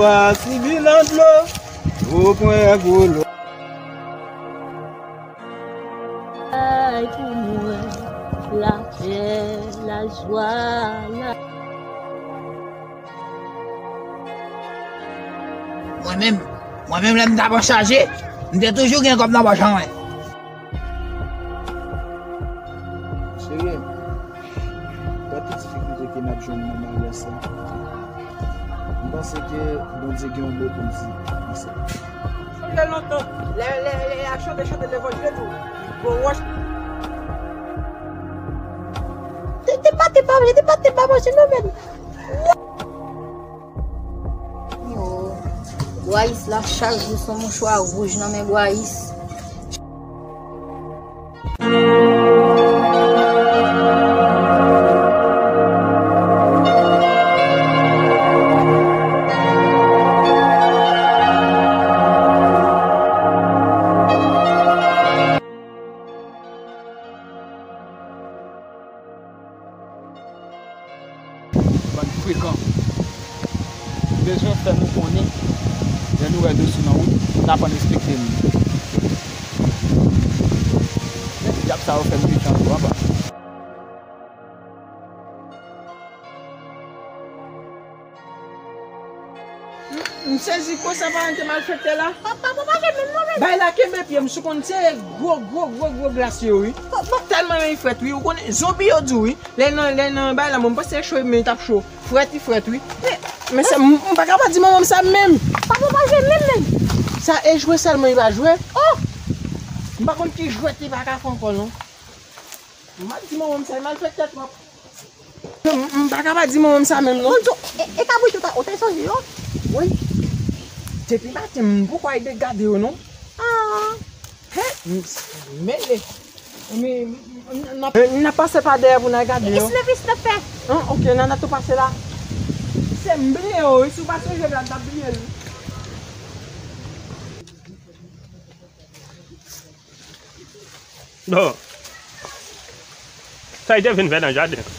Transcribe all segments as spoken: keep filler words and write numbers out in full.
Pasi bilan dlo, ou pran gwo lo. Ay pou mwen, lapè, lajwa, la. Mwen menm, mwen menm lè m t ap anchaje, m te toujou gen kòb nan pòch an mwen. Cheri, gad tout difikilte ke n ap jwenn nan maryaj sa. M panse ke Bondye gen yon mo pou l di nan sa. Chante lontan. Lè, lè, lè y ap chante, chante levanjil tou. Gwo wòch. Te, te pa, te pa vle, te pa, te pa manje non, men. Yo, Bwayis la, chak jou se yon mouchwa wouj nan men Bwayis. Bann frekan. Nou bezwen fè nou konnen lè nou wè dosye nan wout, n ap ann respekte nou. Men ti dyab sa yo fè m mechan tou, apa. M, m sezi konsa pa antre malfektè la. Papa, papa, jwenn menm non, men. Bay la kenbe pye m, sou konn se gwo, gwo, gwo, gwo glas yo, wi. Tèlman men frèt, wi. Ou konnen, zonbi yo di, wi. Lè nan, lè nan bay la, mwen, m panse cho, men li t ap cho. Frèt, li frèt, wi. Men, men se, m, m pa ka pa di manman m sa menm. Papa, pa jwe menm, menm. Sa e jwe sèlman, li pa jwe. Oh! M pa konn ki jwèt li pa ka fè ankò, non. M ap di manman m sa, li malfektè twòp. M, m pa ka pa di manman m sa menm, non. Konn sou, e, e kabrit ou ta, ou te sonje yo? Wi. Depi maten, m poko al gade yo, non. Ah. He, m, mele. Men, n, n, n ap, n ap pase pa dèyè pou n al gade yo. It's the fish the pet. An, ok, Nana tou pase la. Se m bliye yo, wi, si w pa sonje m la, m t ap bliye l. Bon. Sa li te vin fè nan jaden an?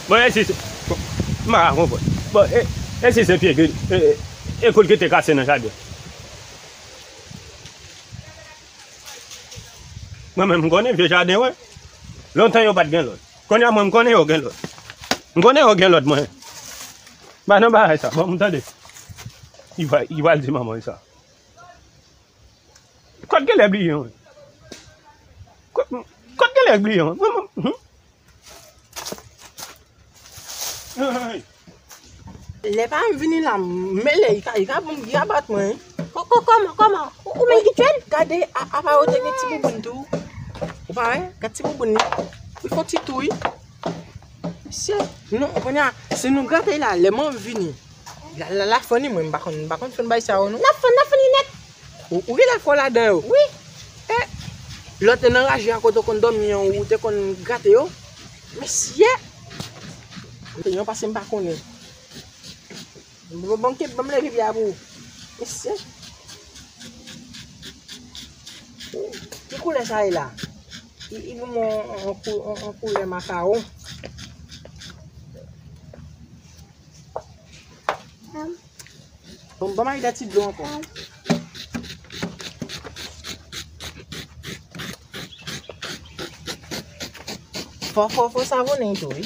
Bon, e si se, bon, m pa ka konprann. Bon, e, e si se pye gri, e, e, e kout ki te kase nan jaden an? Mwen menm, m konnen vye jaden, wi. Lontan yo pa t gen lòd. Kounye a, mwen, m konnen yo gen lòd. M konnen yo gen lòd, mwen. M pa nan bagay sa. Bon, m tande. Li va, li va al di manman l sa. Kot genlè bliye, wi? Kot, kot genlè bliye, wi? Mwen, mwen, hmm? Hey, hey, hey. Lè pa m vini la, m mele, li ka, li ka, li ka bat mwen. Ko-, ko-, kòman, kòman? Ou, ou menm ki tchwèl? Gade, a, apa yo te gen ti bouboun tou. Ou pa wè? Gad ti bouboun li. Li fè yon ti tou, wi. Mesye, non, kounye a, si nou grate la, lè mwen vini. La, la, la fann li, mwen, m pa konn, m pa konn fann bay sa yo, non. N ap fann, n ap fann li nèt. Ou, ou genlè fò ladan yo. Wi. E, lòt nan raje a kote w konn dòmi an, ou te konn grate yo. Mesye. Yon pase m pa konnen. Bon, bon, bon, bon, leve pye a pou ou. Mesye. Ki koulè sa ye la? Li, li ban mwen yon, yon kou-, yon, yon koulè makawon. Bon, ban m al de ti dlo ankò. Fò, fò, fò savonnen tou, wi.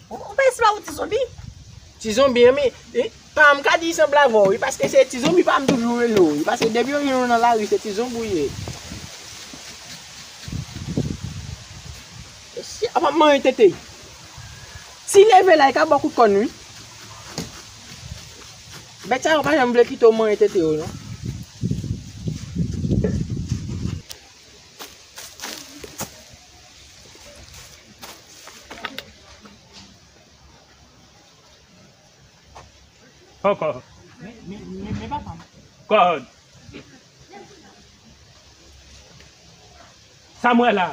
Ou, ou pa espere ou ti zonbi? Ti zonbi, men, e, pa m ka di sanble avè w, wi, paske se ti zonbi pa m toujou rele w, wi, paske depi yo jwenn ou nan lari, se ti zonbi ou ye. Mesye, apa m manje tete. Si leve la, li ka ba w kout kòn, wi. Bèt sa yo pa janm vle kite w manje tete yo, non. Ankò. Men, men, men, men papa m. Kòd. Sa m wè la.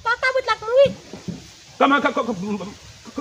Pa kabrit la k mouri. Kòman, kò-, kò-, kò-, kò-,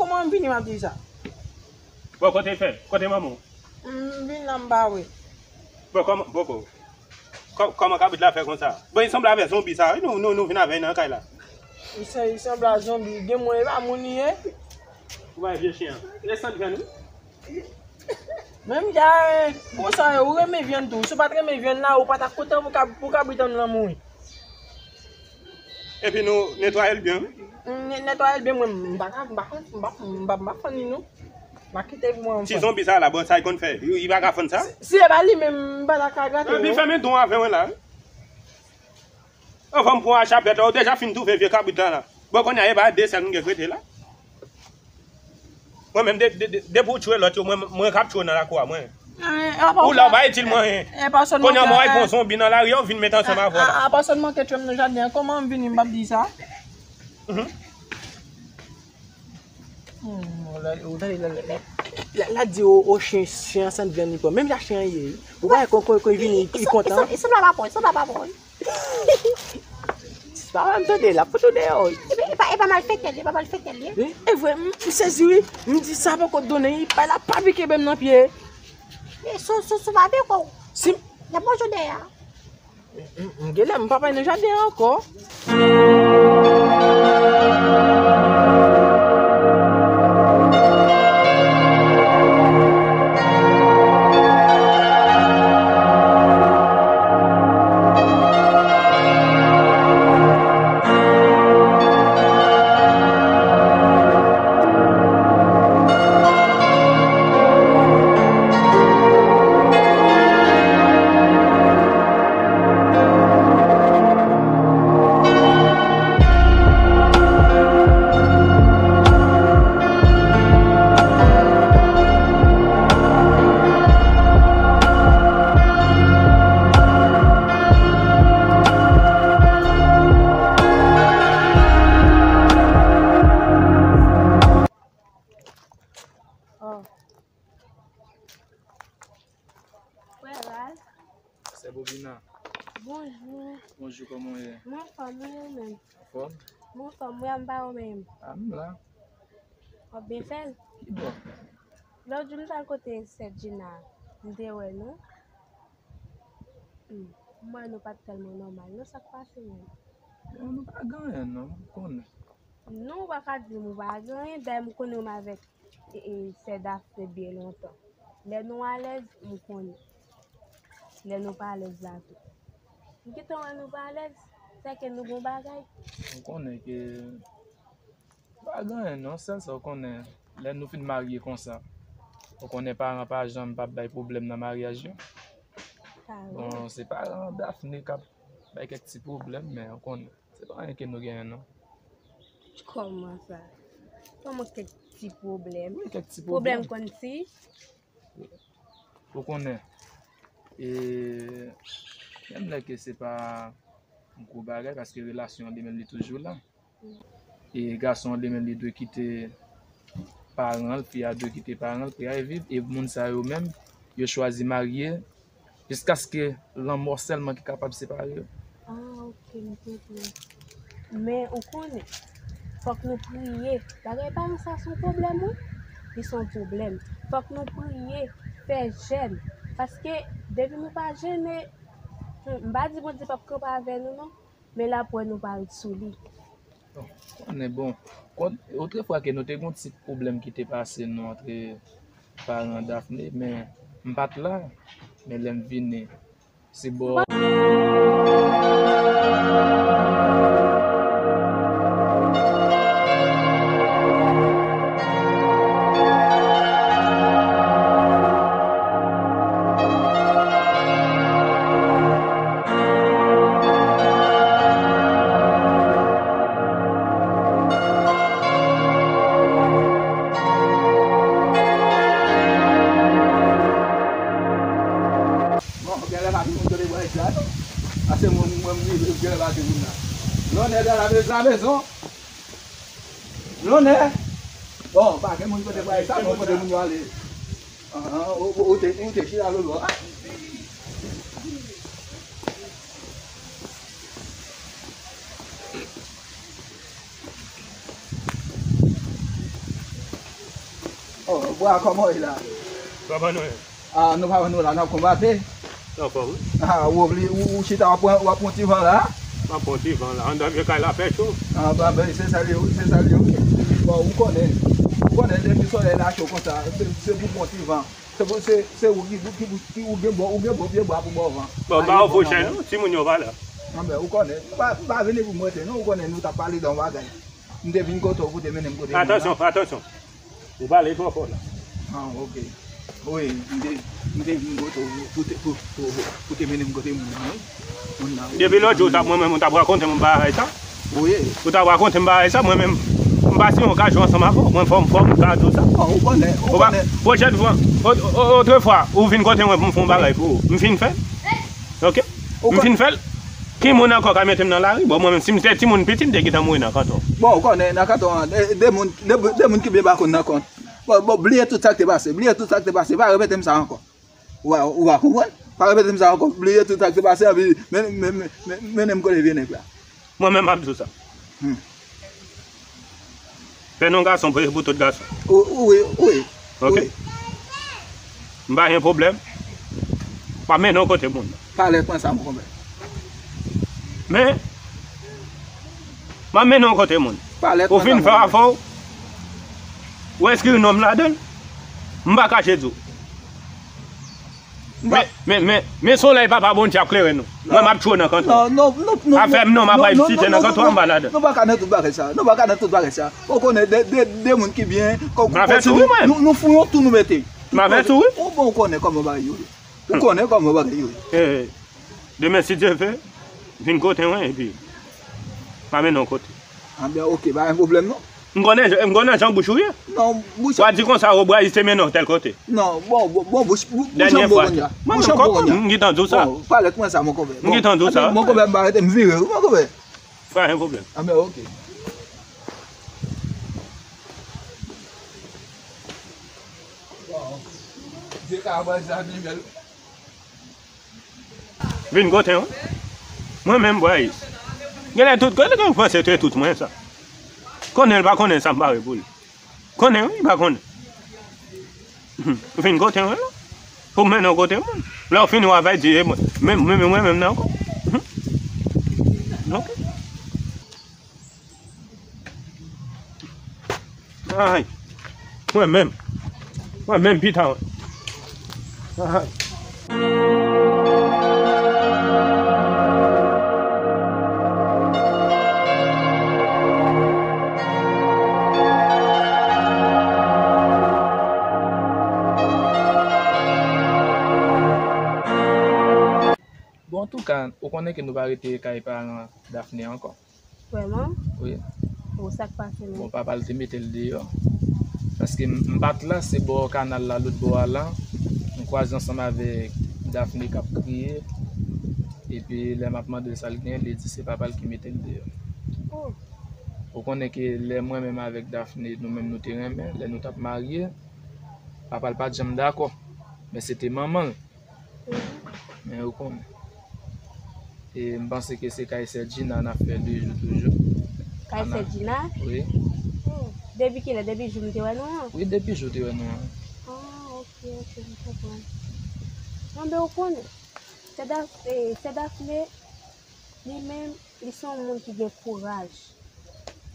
kòman m vini m ap di sa? Bon, kote fè? Kote manman w? M vin la m pa wè. Bon, kòman, bon, bon. Kò- kòman kabrit la fè konsa? Bon, li sanble avè zonbi sa, wi, nou, nou, nou vin avè l nan kay la. Li san- li sanble a zonbi. Gen mwen, e pa moun li ye. Ou pa vye chen an. E sant vyann, wi. Menm jan, eh, konsa, ou renmen vyann tou. Si w pa t renmen vyann la, ou pa t ap kontan pou kab- pou kabrit an lan mouri. Epi nou netwaye l byen, wi. M ne- netwaye l byen, mwen, m pa ka, m pa ka, m pa, m pa, m pa fann li, non. M pa kite pou mwen. Ti fann. Zonbi sa la, bon, sa l konn fè? Li, li pa ka fann sa? Si, si e pa li menm, m pa ta ka gate. Epi non. Fèmen don avè mwen la, wi. Anvan m pran a chapèt la, ou deja fin toufe vye kabrit la la. Bon, kounye a, e pa de sèl m gen k rete la. Mwen menm, de- de- de- depi w tchwe lòt yo, mwen, mwen k ap tchwe w nan lakou a mwen. Eh, apa Ou la, ou pa itil mwen anyen. Eh, eh, pa sèlman Kounye a, mwen wè eh, pran zonbi nan lari a, ou vin met ansanm avè w la. Apa sèlman ke tchwe m nan jaden an, kòman m vini, m p ap di sa? Mhm. Hmm, la, ou tande, la, la, la, la di o, o chen, chen an sant vyann li pran. Menm jan chen an ye. Ou pa wè kon, kon, kon vini, li kontan. Li sanble pa bon, li sanble pa bon. Pa wè m tande, l ap fout ou deyò. E pa, e pa malfektè li, e pa malfektè li. E, e vre, m, m sezi wi. M di sa poko donnen, li pa, l ap pa pike menm nan pye. E sou, sou, sou pa piko. Si. L ap manje w deyò. M, m, m genlè m pa pale nan jaden an ankò. Oh. Frè Ralph. Sè Bobina. Bonjou. Bonjou, kòman w ye? Mwen anfòm, wi, ou menm? Anfòm? Mwen anfòm, wi, a m pa ou menm. A m la. W ap byen fè l? Ki bò? Lòt jou, m t al kote sè Djina, m te wè nou. Hmm. M wè nou pa t tèlman nòmal, non, sa k pase menm? Bon, nou pa gen anyen, non, m konnen. Non, ou pa ka di m ou pa gen anyen, dayè m konnen w m avèk e, e, sè Dafne byen lontan. Lè nou alèz, m konnen. Lè nou pa alèz la tou. M gentan wè nou pa alèz, sèke nou gon bagay. M konnen ke pa gen anyen non, sèl sa w konnen, lè nou fin marye konsa, ou konnen paran pa janm p ap bay pwoblèm nan maryaj yo. Bon, se paran Dafne k ap bay kèk ti pwoblèm, men ou konnen. Se pa anyen ke nou genyen, non. Kòman sa? Kòman kèk ti pwoblèm? Wi, kèk ti pwoblèm. Pwoblèm kòmsi? Ou konnen, e, menm lè ke se pa yon gwo bagay, paske relasyon an li menm li toujou la. E gason an li menm li dwe kite paran l, fi a dwe kite paran l pou y al viv. E moun sa yo menm, yo chwazi marye jiskaske lanmò sèlman ki kapab separe yo. Ah, ok, m konprann. Men ou konnen, fòk nou priye. Bagay paran sa se yon pwoblèm, wi. Li se yon pwoblèm. Fòk nou priye, fè jèn. Paske depi nou pa jene, hmm, m pa di Bondye p ap kanpe avè nou, non. Men l ap wè nou pa ret sou li. Bon, konnen bon. Kont, otrefwa ke nou te gen yon ti pwoblèm ki te pase nou antre paran Daphné, men m pa t la, men lè m vini, se bò Bon, genlè pa gen moun kote bwè sa, non. Paske mwen, mwen, mwen, genlè pa gen moun la. L'honneur dans la maison, la maison. L'honneur. Bon, pa gen moun kote bwè sa, bon, kote moun yo ale. Ahan, ou, ou, ou te, ou te chita lolo a. Oh, bwa, kòman w ye la? Kòman nou ye? Ah, nou pa wè nou la, n ap konbate. Anfòm, wi. Ah, ou obli-, ou, ou chita, w ap pran, w ap pran ti van la? M ap pran ti van la. Anndan vye kay la fè cho. Ah, ba, ben, se sa l ye, wi, se sa l ye, wi. Bon, ou konnen. Ou konnen, depi solèy la cho konsa, se, se pou pran ti van. Se pou, se, se ou ki, ki, ki, ki, ou gen bon, ou gen bon pye bwa pou ba w van. Bon, m pa ofè w chè, non, timoun yo pa la. Anben, ou konnen. M pa, m pa vini pou m rete, non, ou konnen nou t ap pale de yon bagay. M te vin kote w pou te mennen m kote moun nan. Atansyon, atansyon. Ou pale twò fò la. Ah, ok. Wi, m te, m te vin kote w pou te, pou, pou, pou te mennen m kote moun nan, wi. Moun nan, wi. Depi lòt jou, w t ap, mwen menm, ou t ap rakonte m bagay sa. Wi. Ou t ap rakonte m bagay sa, mwen menm, m pa siyen yon kajou ansanm avè w. Mwen fò m, fò m ka di w sa. Bon, ou konnen, ou konnen. Pwochèn fwa, o-, o-, otrefwa, ou vin kote mwen pou m fè yon bagay pou ou. M fin fè l. Ok? M fin fè l. Ki moun ankò ka mete m nan lari? Bon, mwen menm, si m te timoun piti, m te gentan mouri nan kanton. Bon, ou konnen, nan kanton an, de, de moun, de, de moun ki byen pa konn nan kont. Bon, bon, bliye tout sa k te pase, bliye tout sa k te pase, pa repete m sa ankò. Ou va, ou va konprann? Pa repete m sa ankò, bliye tout sa k te pase, epi men, men, men, men, mennen m kote vye nèg la. Mwen menm, m ap di w sa. Hmm. Fè non gason pou, pou tout gason. Wi, wi, wi. Ok. Wi. M pa gen pwoblèm. M ap mennen w kote moun. Palèt pran sa, mon konpè. Men, m ap mennen w kote moun. Palèt pran sa, mon konpè. Ou fin fè afè w. Ou enskri non m ladan l. M pa kache di w. Men, men, men, men solèy Papa Bondye ap klere nou. Mwen, m ap tchwe nan kanton. Non, non, non, non. Afè m non, m ap bay site nan kanton anba ladan. Nou pa ka nan tout bagay sa. Nou pa ka nan tout bagay sa. Ou konnen de, de, de moun ki byen, kon, kon, nou, nou fouye yon tou nou mete. M avèti w, wi. Ou bon, ou konnen kòman bagay yo ye. Ou konnen kòman bagay yo ye. Eh, demen, si Dye vle, vin kote mwen, epi m ap mennen w kote. Anben, ok, pa gen pwoblèm, non. M konnen, m konnen jan bouch ou ye. Non, bouch. W a di konsa, Obray te mennen w tèl kote. Non, bon, bon, bon, bouch, bou-, bouch an bon kounye a. Bouch an bon kounye a. M gentan di w sa. Bon, palèt mwen sa, mon konpè. M gentan di w sa. Mon konpè, m pa rete, m vire, wi, mon konpè. Pa gen pwoblèm. Anben, ok. Bon, vye kabwèl sa byen bèl. Vin kote mwen. Mwen menm, bwè. Genlè tout, genlè gen panse te tout mwen sa. Konnen l pa konnen sa m pare pou li. Konnen wi, li pa konnen. Vin kote mwen la. Pou m mennen w kote moun. Lè w fini w avè di, e mwen, men, men, men mwen menm nan ankò. Ok. Ay. Mwen menm. Mwen menm pita mwen. Ay. Bon, antouka, ou konnen ke nou pa rete kay paran Daphné ankò. Vrèman? Wi. Bon, sa k pase menm? Bon, papa l te mete l deyò. Paske m, m pa t la, se bò kanal la, lòt bò a la, m kwaze ansanm avèk Daphné k ap kriye. Epi, lè m ap mande l sa l genyen, li di se papa l ki mete l deyò. Oh. Ou konnen ke lè mwen menm avèk Daphné, nou menm nou te renmen, lè nou t ap marye, papa l pa t janm dakò. Men se te manman l. Men ou konnen. E m panse ke se kay sè Gina n ap fè de jou toujou. Kay sè Gina? Wi. Oh, depi kilè? Depi jou m te wè nou an? Wi, depi jou te wè nou an. Ah, ok, ok, m konprann. Anben, ou konnen, sè Daf-, eh, sè Daphné, li menm, li se yon moun ki gen kouraj.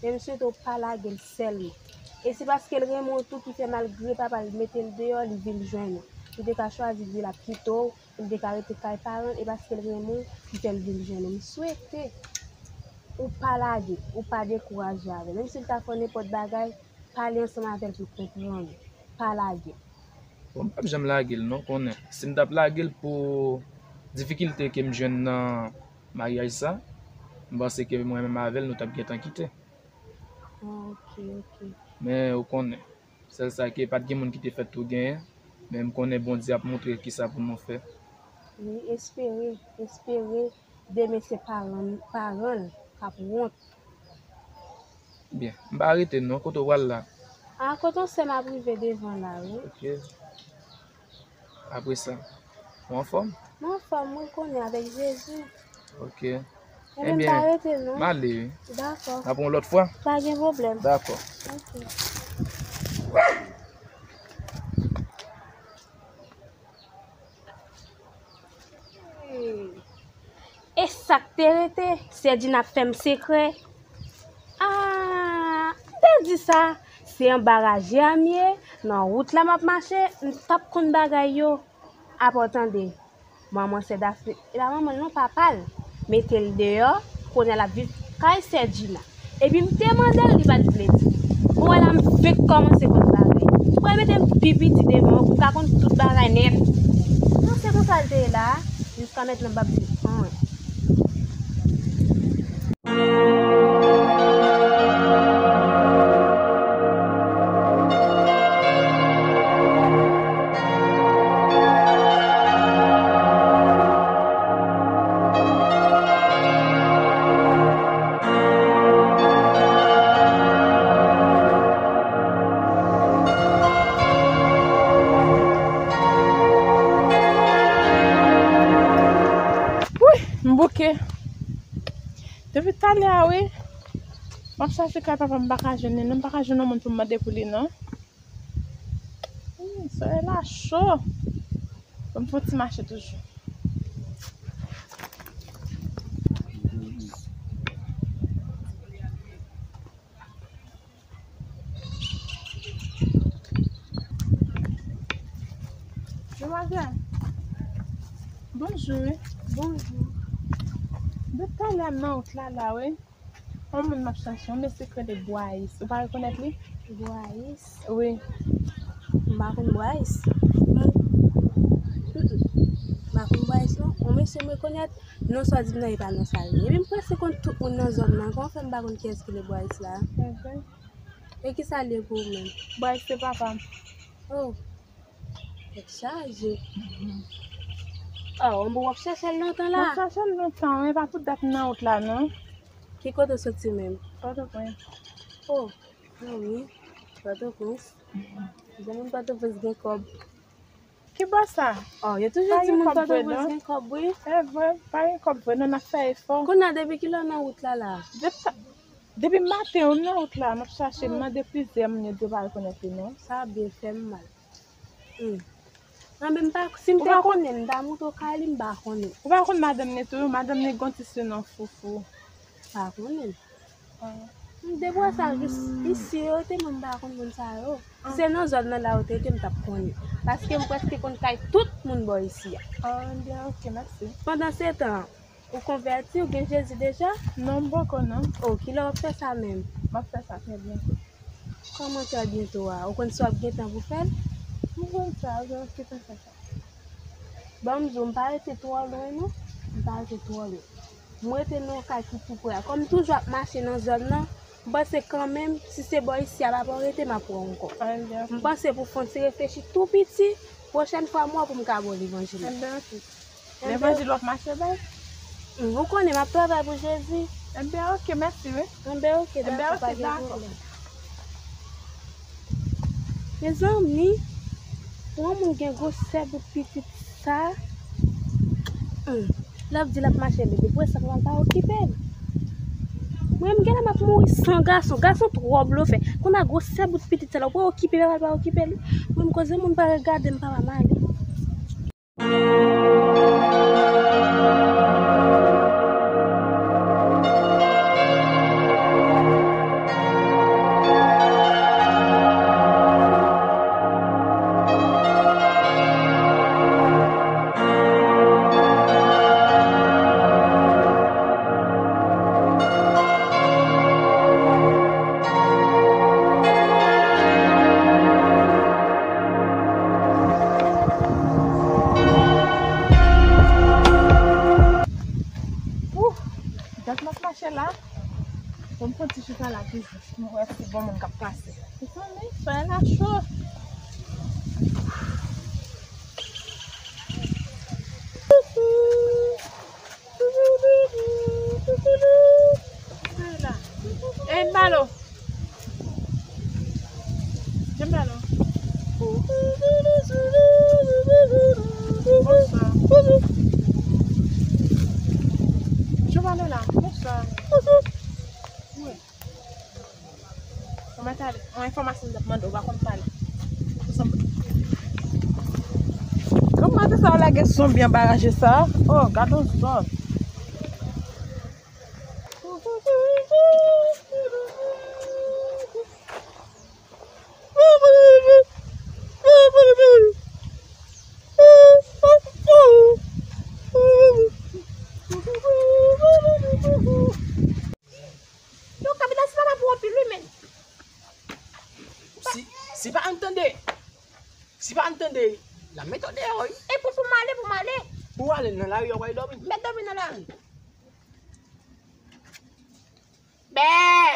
Men m swete w pa lage l sèlman. E se paske l renmen w tou ki fè malgre papa l mete l deyò, li vin jwenn ou. Li te ka chwazi di l ap kite w, li te ka rete kay paran l, e paske l renmen w ki fè l vin jwenn ou. M swete ou pa lage, ou pa dekouraje avè l. Menm si l ta fè w nenpòt bagay, pale ansanm avè l pou l konprann ou. Pa lage l. Bon, m p ap janm lage l non, konnen. Si m t ap lage l pou difikilte ke m jwenn nan maryaj sa, m panse ke mwen menm avè l nou t ap gentan kite. Ah, ok, ok. Men ou konnen, sèl sa ke pa t gen moun ki te fèt tou genyen, men m konnen Bondye ap montre kisa pou nou fè. Wi, espere, espere demen se paran, paran l k ap wont. Byen, m pa rete non, kote w pral la? A, kote w sè m ap rive devan la, wi. Ok. Apre sa, ou anfòm? M anfòm, wi, konnen avèk Jezi. Ok. Ebyen, m pa rete non. M ale, wi. Dakò. N ap yon lòt fwa? Pa gen pwoblèm. Dakò. Ok. E sa k te rete, Sèdina ap fè m sekrè. Ah, m te di sa, se anba raje a m ye, nan wout la m ap mache, m t ap konn bagay yo. Apa w tande, manman Sèdafrik, e pa manman l non, papa l, mete l deyò, kounye a l ap viv kay Sèdina. Epi m te mande l, li pa t vle di. Bon, wè la m fenk kòmanse konn bagay. Ou pral mete m pi piti devan w pou m ka konn tout bagay nèt. Non, se konsa l te ye la a, jiska mentnan m p ap di anyen. Wi, m bouke. Depi talè a, wi. M ap chache kay papa m, m pa ka jwenn li non. M pa ka jwenn yon moun pou m mande pou li non. Hmm, solèy la cho. Ban m fè yon ti mache toujou. Demwazèl, bonjou wi. Bonjou. Depi talè m nan wout la la wi. Yon moun m ap chache, yon mesye k rele Bwayis. Ou pa rekonèt li? Bwayis? Wi. M pa konn Bwayis. M pa konn Bwayis non. Yon mesye m rekonèt, non sa w di m nan e pa non sa l ye. Epi m prèske konn tout moun nan zòn nan. Kòman fè m pa konn kiyès ki rele Bwayis la? E kisa l ye pou ou menm? Bwayis se papa m. Oh. Tèt chaje. Oh, bon, w ap chèche l lontan la? M ap chèche l lontan, men pa tout dat m nan wout la non. Ki kote w soti menm? Pòtoprens. Oh, ah wi, Pòtoprens. Zanmi m Pòtoprens gen kòb. Ki bò sa? Oh, yo toujou di moun Pòtoprens gen kòb wi. E vre, pa gen kòb vre non, n ap fè efò. Kounye a depi kilè w nan wout la la? Depi, depi maten wi m nan wout la, m ap chache, m mande plizyè moun, yo di yo pa rekonèt li non. Sa ap byen fè m mal. Hmm. Anben m pa, si m te konnen, m ta monte w kay li, m pa konnen. Ou pa konn madanm li tou, madanm li gon ti sinon Foufou. Pa konnen. M te wè sa jis isi yo te, men m pa konn moun sa yo. Si se nan zòn nan la yo te, te m t ap konnen. Paske m prèske konn kay tout moun bò isi a. Anben ok, mèsi. Pandan se tan, ou konvèti, ou gen Jezi deja? Non, m poko non. Oh, kilè w ap fè sa menm? M ap fè sa trè byento. Kòman trè byento a? Ou konn si w ap gen tan pou fè l? M konn sa, ou gen okipe fè sa. Ban m di w, m pa rete twò lwen non. M pa rete twò lwen. M rete nan yon kay ki tou prè a. Kòm m toujou ap mache nan zòn nan, m panse kanmenm, si se bò isi a papa w rete, m ap wè w ankò. M panse pou fè yon ti reflechi tou piti, pwochèn fwa m wè w pou m ka ba w levanjil la. Levanjil w ap mache bay? Ou konnen m ap travay pou Jezi. Enben ok, mèsi wi. Enben ok, dakò, pa gen pwoblèm. Mezanmi, pou yon moun gen gwosè bout pitit sa, hmm, lè w di l ap mache, men depi w wè sa, papa l pa okipe l. Mwen menm genlè m ap mouri san gason, gason twò blofè. Kounye a gwosè bout pitit sa la, ou pa okipe papa l, pa okipe l. Mwen menm koze moun pa regade m, papa m ale. Bon, m pran ti chita la toujou. M wè si bon moun k ap pase. Mezanmi, fè la cho. Ey, Malo. Jan Malo. Bonswa. Jan Malo la. Bonswa. Wi. Kòman t ale? Yon enfòmasyon m t ap mande w, w pa konn pale. Kòman te sa w lage son byen baraje sa? Oh, gad yon zòn. Yo, kapital, se pa pou anpil, wi, men. Si, si pa ann tande, si pa ann tande, l ap mete w deyò, wi. E pou, pou m ale, pou m ale. Pou w ale nan lari, w ap al dòmi. M mèt dòmi nan lari. Bè!